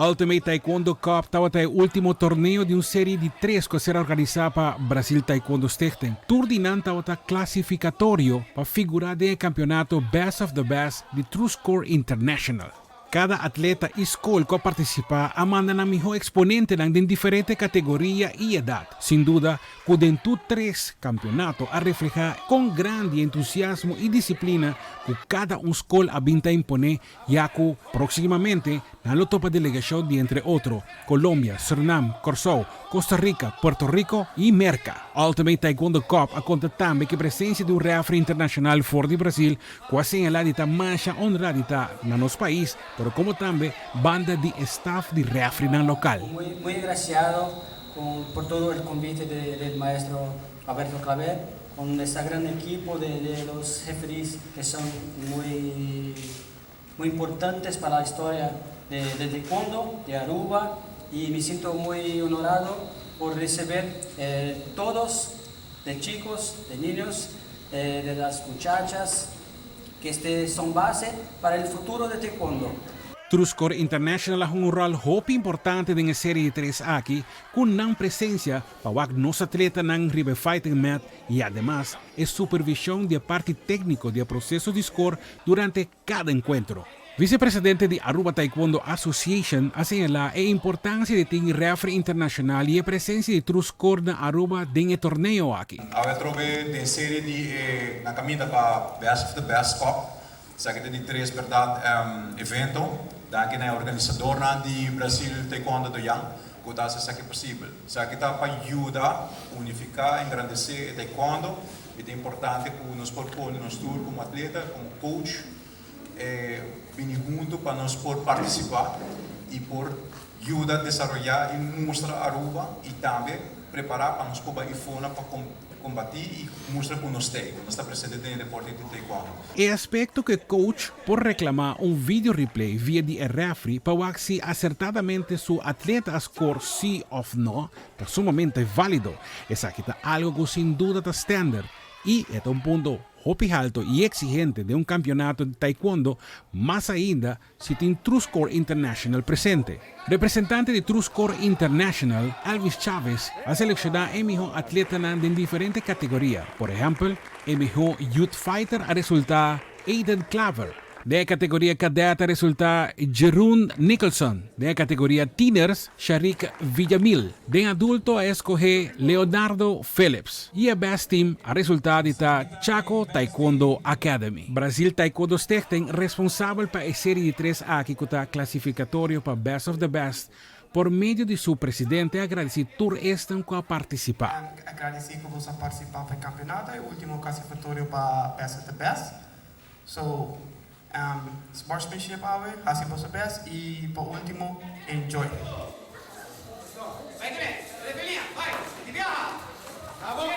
Ultimate Taekwondo Cup tabata e ultimo torneo di un serie di tres cu a ser organisa pa Brasil Taekwondo Stichting. Tur di nan tabata clasificatorio pa figura den e campeonato Best of the Best di True Score International. Cada atleta y scol cu a participa a manda nan miho exponentenan den diferente categoria y edad. Sin duda cu den tur tres campeonato a refleha con grandi entusiasmo y disciplina cu cada un scol a bin ta impone, ya cu proximamente nan lo topa delegacion di entre otro Colombia, Surinam, Corsou, Costa Rica, Puerto Rico y Merca. Ultimate Taekwondo Cup a conta tambe cu e presencia di un referee internacional for di Brasil cu a señala di ta masha honra di ta na nos pais, pero como tambe banda di staff di refereenan local. Muy, muy agraciado por todo el convite del maestro Alberto Claver, con este gran equipo de los referees que son muy, muy importantes para la historia de taekwondo, de Aruba, y me siento muy honorado por recibir todos, de chicos, de niños, de las muchachas, que este son base para el futuro de taekwondo. True Score International a hunga un rol hopi importante den e serie di tres aki, cu nan presencia pa wak nos atletanan riba fighting mat y ademas e supervision di parti tecnico di proceso di score durante cada encuentro. Vicepresidente di Aruba Taekwondo Association a señala e importancia di tin referee internacional y e presencia di True Score na Aruba den e torneo aki. Awe trobe den serie di na caminda pa Best of the Best Cup. Esaki ta di tres, berdad, evento. Danki na organisador di Brasil Taekwondo Doyang, cu ta haci esaki posibel. Esaki ta pa yuda, unifica, engrandece taekwondo. Y ta importante cu nos por pone nos tur como atleta, como coach, bini hunto pa nos por participa y por yuda desaroya y mustra Aruba y tambe prepara pa nos por ifona pa combati y mustra cu nos ta, nos ta presente den deporte di taekwondo. E aspecto cu coach por reclama un video replay via di referee pa wak si acertadamente su atleta a score si of no, ta sumamente valido. Esaki ta algo cu sin duda ta standard y ta un punto hopi halto y exigente den un campeonato di taekwondo, mas ainda si tin True Score International presente. Representante di True Score International, Elvis Chavez, a selecciona e miho atleta den diferente categoria. Por ehempel, e miho Youth Fighter a resulta Aiden Claver. Den categoria cadet a resulta Jeroen Nicholson. Den categoria Teeners, Sharik Villamil. Den adulto a scoge Leonardo Phillips. Y e Best Team a resulta di Chaco Taekwondo Academy. Brasil Taekwondo Stichting, responsabel pa e serie di tres aki cu ta clasificatorio pa Best of the Best, por medio di su presidente a gradici tur esnan cu a participa. Gradici cu boso a participa pa e campeonato y ultimo clasificatorio pa Best of the Best. So, sportsmanship awe, haci boso best y pa ultimo, enjoy. Vai, Vai, vai,